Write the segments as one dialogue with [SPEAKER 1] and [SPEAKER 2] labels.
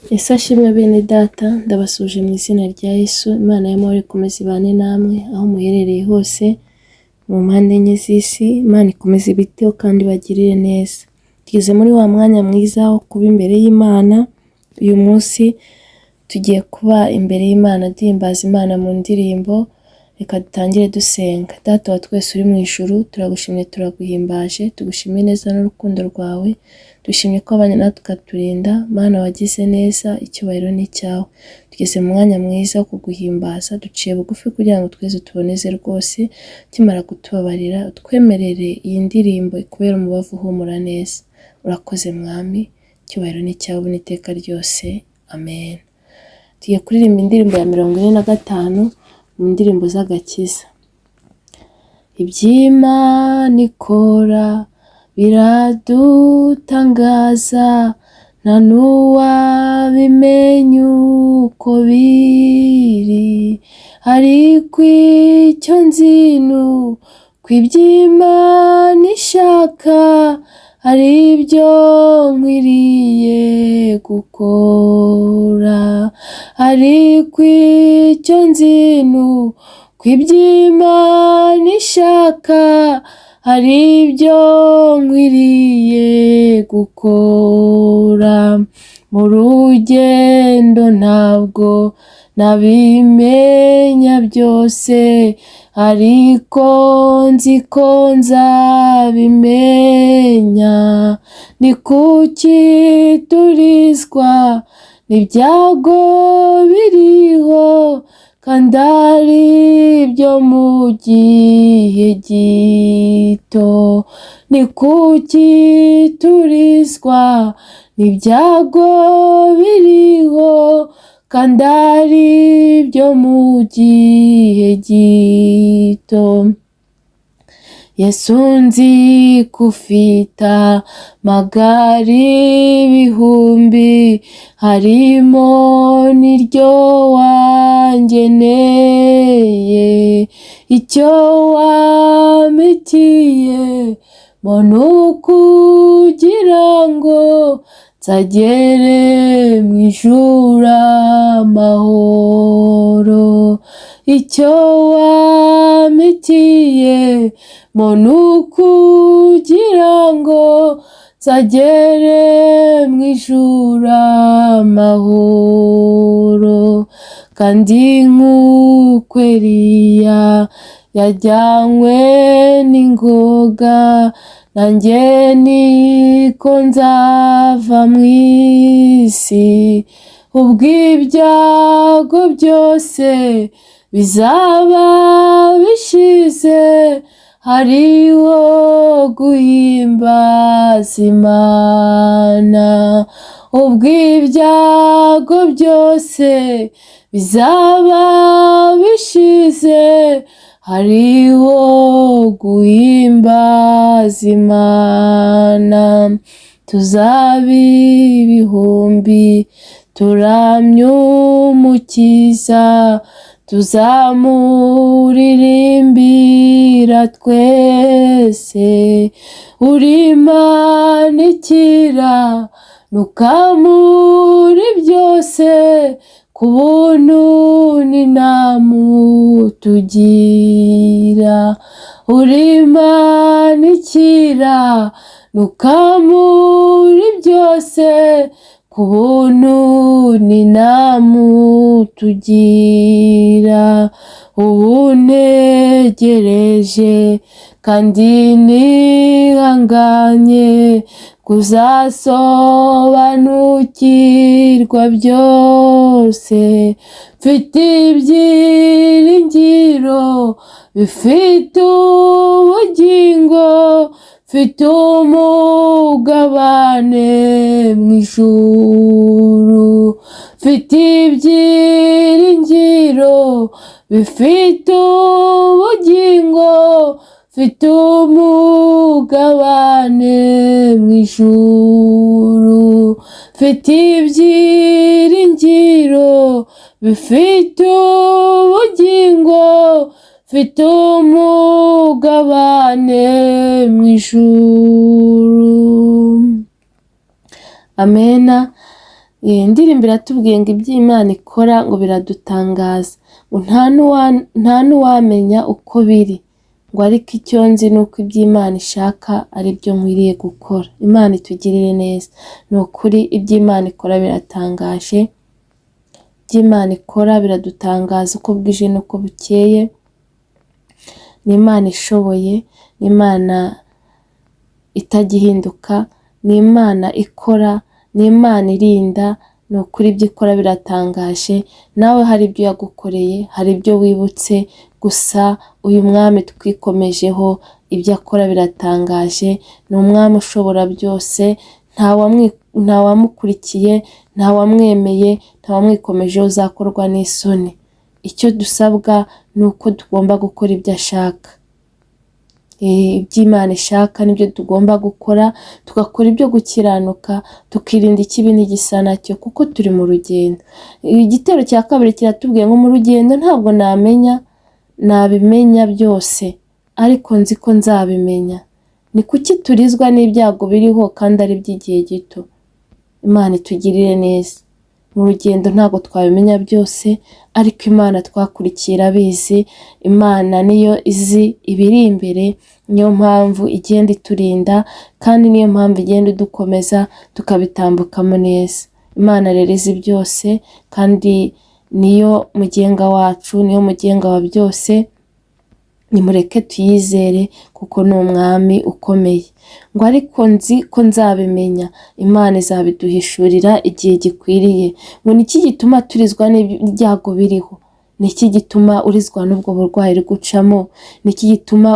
[SPEAKER 1] Yesu ashimwe bene data, ndabasuhuje mu izina rya Yesu, Imana y'amahoro ikomeze ibane namwe aho muherereye hose mu mpande enye z'isi, Imana ikomeze ibiteho kandi ibagirire neza. Tugeze muri wa mwanya mwiza wo kuba imbere y'Imana, uyu munsi tugiye kuba imbere y'Imana duhimbaza Imana mu ndirimbo, reka dutangire dusenga. Data wa twese uri mu ijuru, turagushimye turaguhimbaje, tugushimiye neza n'urukundo rwawe, dushimye ko wabanye natwe ukaturinda, Mana wagize neza, icyubahiro ni icyawe. Tugeze mu mwanya mwiza wo kuguhimbaza, duciye bugufi kugira ngo twese tuboneze rwose, ukimara kutubabarira utwemerere iyi ndirimbo ikubere umubavu uhumura neza. Urakoze Mwami, icyubahiro ni icyawe n'iteka ryose, amen. Tugiye kuririmba indirimbo ya 45 mu ndirimbo z'agakiza. Iby'Imana ikora biradutangaza, nta n'uwabimenya uko biri, ariko icyo nzi ni uko iby'Imana ishaka ari byo nkwiriye gukora, ariko icyo nzi ni uko iby'Imana ishaka ari byo nkwiriye gukora. Mu rugendo ntabwo nabimenya byose, ariko nzi ko nzabimenya. Ni kuki turizwa n'ibyago biriho, kandi ari byo mu gihe gito? Ni kuki turizwa n'ibyago biriho, kandi ari byo mu gihe gito? Yesu nzi ko ufite amagare ibihumbi, harimo n'iryo wangeneye, icyo wampitiye mo ni ukugira ngo nzagere mu ijuru amahoro. Icyo wampitiye mo ni ukugira ngo nzagere mu ijuru amahoro. Kandi nk'uko Eliya yajyanywe n'ingoga, nanjye niko nzava mu isi, ubwo ibyago byose bizaba bishize, hariho guhimbaza Imana. Ubwo ibyago byose bizaba bishize, hariho guhimbaza Imana. Tuzaba ibihumbi turamya Umukiza, tuzamuririmbira twese. Uri Imana ikiranuka muri byose, ku buntu n'inama utugira. Uri Imana ikiranuka muri byose, ku buntu n'inama utugira. Ubu ntegereje kandi nihanganye kuzasobanukirwa byose, mfite ibyiringiro bifite ubugingo, mfite umugabane mu ijuru, mfite ibyiringiro bifite ubugingo, mfite umugabane mu ijuru, mfite ibyiringiro bifite ubugingo, mfite umugabane mu ijuru. Amena. Iyi ndirimbo iratubwiye ngo ibyo Imana ikora ngo biradutangaza, ngo nta n'uwamenya uko biri, ngo ariko icyo nzi ni uko ibyo Imana ishaka ari byo nkwiriye gukora. Imana itugirire neza. Ni ukuri ibyo Imana ikora biratangaje, ibyo Imana ikora biradutangaza uko bwije n'uko bukeye. Ni Imana ishoboye, ni Imana itajya ihinduka, ni Imana ikora, ni Imana irinda. Ni ukuri ibyo ikora biratangaje. Nawe hari ibyo yagukoreye, hari ibyo wibutse, gusa uyu mwami twikomejeho ibyo akora biratangaje. Ni umwami ushobora byose, ntawamukurikiye, ntawamwemeye, ntawamwikomejeho uzakorwa n'isoni. Icyo dusabwa ni uko tugomba gukora ibyo ashaka. Ibyo Imana ishaka nibyo tugomba gukora, tugakora ibyo gukiranuka, tukirinda ikibi n'igisa nacyo, kuko turi mu rugendo. Igitero cya kabiri kiratubwiye ngo mu rugendo ntabwo nabimenya byose, ariko nzi ko nzabimenya. Ni kuki turizwa n'ibyago biriho kandi ari iby'igihe gito? Imana itugirire neza. Mu rugendo ntabwo twabimenya byose, ariko Imana twakurikiye irabizi. Imana niyo izi ibiri imbere, niyo mpamvu igenda iturinda, kandi niyo mpamvu igenda idukomeza tukabitambukamo neza. Imana rero izi byose, kandi niyo mugenga wacu, niyo mugenga wa byose. Nimureke tuyizere kuko ni umwami ukomeye. Ngo ariko nzi ko nzabimenya, Imana izabiduhishurira igihe gikwiriye. Ngo niki gituma turizwa n'ibyago biriho? Niki gituma urizwa n'ubwo burwayi uri gucamo? Niki gituma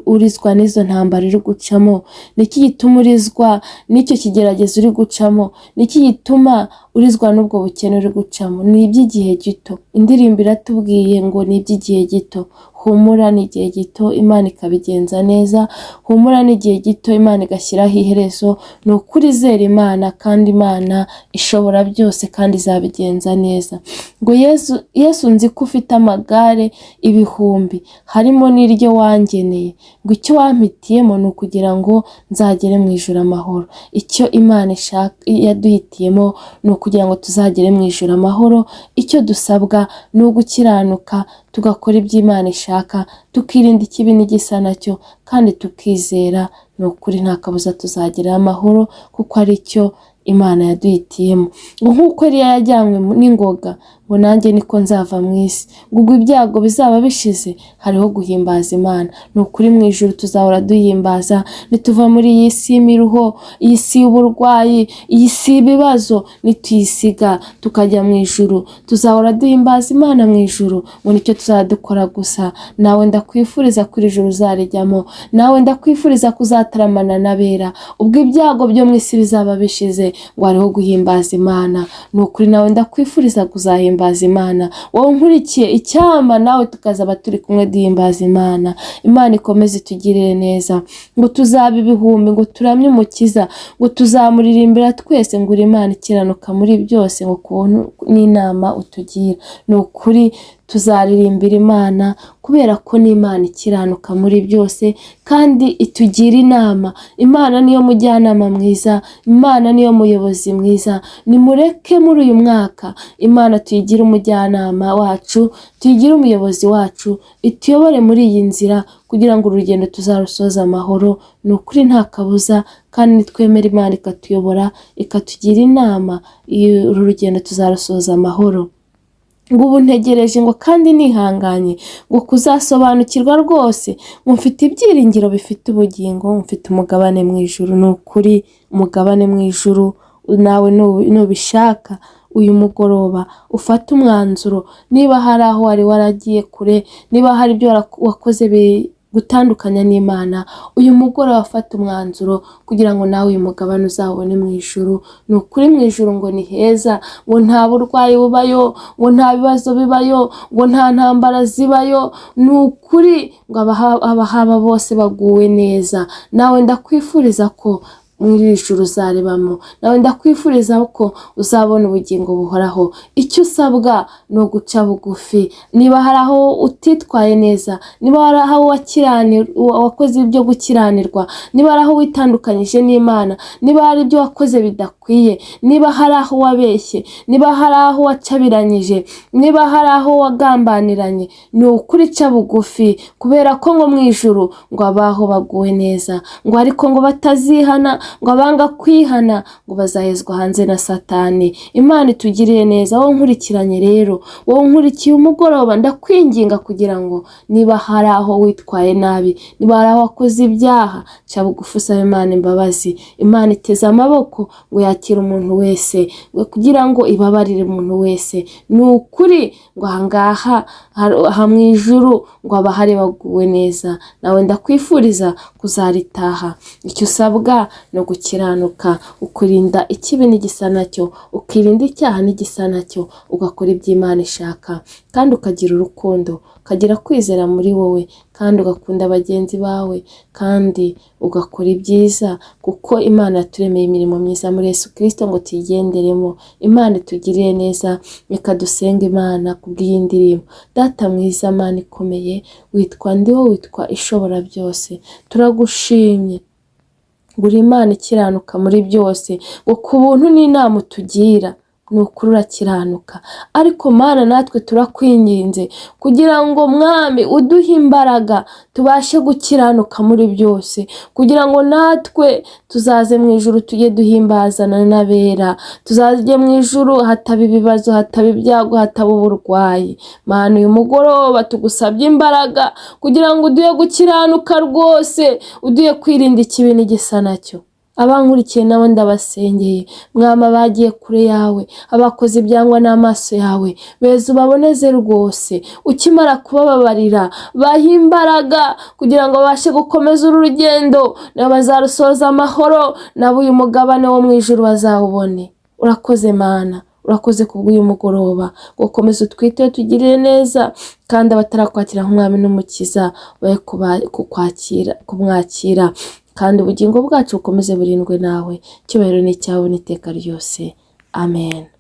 [SPEAKER 1] urizwa n'izo ntambara uri gucamo? Niki gituma urizwa n'icyo kigeragezo uri gucamo? Niki gituma urizwa n'ubwo bukene uri gucamo? Ni iby'igihe gito. Indirimbo iratubwiye ngo ni iby'igihe gito. Humura ni igihe gito, Imana ikabigenza neza. Humura ni igihe gito, Imana igashyiraho iherezo. Ni ukuri izera Imana, kandi Imana ishobora byose kandi izabigenza neza. Ngo Yesu nzi ko ufite amagare ibihumbi, harimo n'iryo wangeneye. Ngo icyo wampitiyemo ni ukugira ngo nzagere mu ijuru amahoro. Icyo Imana ishaka yaduhitiyemo ni ukugira ngo tuzagere mu ijuru amahoro. Icyo dusabwa ni ugukiranuka, tugakora ibyo Imana ishaka, tukirinda ikibi n'igisa nacyo, kandi tukizera. Ni ukuri nta kabuza tuzagerayo amahoro, kuko ari cyo Imana yaduhitiyemo. Ngo nk'uko Eliya yajyanywe n'ingoga, ngo nanjye niko nzava mu isi. Ngo ubwo ibyago bizaba bishize, hariho guhimbaza Imana. Ni ukuri mu ijuru tuzahora duhimbaza, nituva muri iyi si y'imiruho, iyi si y'uburwayi, iyi si y'ibibazo, nituyisiga tukajya mu ijuru, tuzahora duhimbaza Imana mu ijuru. Ngo nicyo tuzajya dukora gusa. Nawe ndakwifuriza ko iri juru uzarijyamo, nawe ndakwifuriza kuzataramana n'abera, ubwo ibyago byo mu isi bizaba bishize, ngo hariho guhimbaza Imana. Ni ukuri nawe ndakwifuriza kuzahimbaza Imana. Wowe unkurikiye, icyampa nawe tukazaba turi kumwe duhimbaza Imana. Imana ikomeze itugirire neza. Ngo tuzaba ibihumbi, ngo turamye Umukiza, ngo tuzamuririmbira twese, ngo uri Imana ikiranuka muri byose, ngo kubuntu n'inama utugira. Ni ukuri tuzaririmbira Imana, kubera ko ni Imana ikiranuka muri byose kandi itugira inama. Imana niyo mujyanama mwiza, Imana niyo muyobozi mwiza. Nimureke muri uyu mwaka Imana tuyigire umujyanama wacu, tuyigire umuyobozi wacu, ituyobore muri iyi nzira kugira ngo urugendo tuzarusoze amahoro. Ni ukuri nta kabuza, kandi nitwemera Imana ikatuyobora, ikatugira inama, uru rugendo tuzarusoza amahoro. Ngo ubu ntegereje ngo kandi nihanganye ngo kuzasobanukirwa rwose, ngo mfite ibyiringiro bifite ubugingo, mfite umugabane mu ijuru. Ni ukuri umugabane mu ijuru nawe nubishaka uyu mugoroba ufate umwanzuro. Niba hari aho wari waragiye kure, niba hari ibyo wakoze gutandukanya n'Imana, uyu mugoroba fata umwanzuro kugira ngo nawe uyu mugabane uzawubone mu ijuru. Ni ukuri mu ijuru ngo ni heza, ngo nta burwayi bubayo, ngo nta bibazo bibayo, ngo nta ntambara zibayo. Ni ukuri ngo abahaba bose baguwe neza. Nawe ndakwifuriza ko muri iri juru uzarebamo, nawe ndakwifuriza ko uzabona ubugingo buhoraho. Icyo usabwa ni uguca bugufi. Niba hari aho utitwaye neza, niba hari aho wakoze ibyo gukiranirwa, niba hari aho witandukanyije n'Imana, niba hari ibyo wakoze bidakwiriye, bidakwiye, niba hari aho wabeshye, niba hari aho wacabiranyije, niba hari aho wagambaniranye, ni ukuri ca bugufi, kubera ko ngo mu ijuru ngo abaho baguwe neza, ngo ariko ngo batazihana, ngo abanga kwihana ngo bazahezwa hanze na Satani. Imana itugiriye neza. Wowe nkurikiranye rero, wowe nkurikiye umugoroba, ndakwinginga kugira ngo niba hari aho witwaye nabi, niba hari aho wakoze ibyaha, ca bugufi usabe Imana imbabazi. Imana iteze amaboko ngo yakire umuntu wese, kugira ngo ibabarire umuntu wese. Ni ukuri ngo ahangaha aha mu ijuru ngo abahari baguwe neza. Nawe ndakwifuriza kuzaritaha. Icyo usabwa ni ugukiranuka, ukurinda ikibi n'igisa nacyo, ukirinda icyaha n'igisa nacyo, ugakora ibyo Imana ishaka, kandi ukagira urukundo, ukagira kwizera muri wowe, kandi ugakunda bagenzi bawe, kandi ugakora ibyiza, kuko Imana yaturemeye imirimo myiza muri Yesu Kristo ngo tuyigenderemo. Imana itugirire neza. Reka dusenge Imana kubw'iyi ndirimbo. Data mwiza, Mana ikomeye, witwa Ndiho, witwa Ishobora byose, turagushimye uri Imana ikiranuka muri byose, ngo ku buntu n'inama utugira ni ukuri urakiranuka. Ariko Mana, natwe turakwinginze kugira ngo Mwami uduhe imbaraga tubashe gukiranuka muri byose, kugira ngo natwe tuzaze mu ijuru tujye duhimbazana n'abera, tuzajye mu ijuru hataba ibibazo, hataba ibyago, hataba uburwayi. Mana, uyu mugoroba tugusabye imbaraga kugira ngo uduhe gukiranuka rwose, uduhe kwirinda ikibi n'igisa nacyo. Abankurikiye nabo ndabasengeye, Mwami, abagiye kure yawe, abakoze ibyangwa n'amaso yawe, beza ubaboneze rwose. Ukimara kubababarira, bahe imbaraga kugira ngo babashe gukomeza uru rugendo, nabo bazarusoza amahoro, nabo uyu mugabane wo mu ijuru bazawubone. Urakoze Mana, urakoze kubw'uyu mugoroba, ngo komeza utwiteho, tugirire neza, kandi abatarakwakira nk'umwami n'umukiza babe kukwakira, kumwakira, kandi ubugingo bwacu bukomeze burindwe nawe. Icyubahiro ni icyawe n'iteka ryose, amen.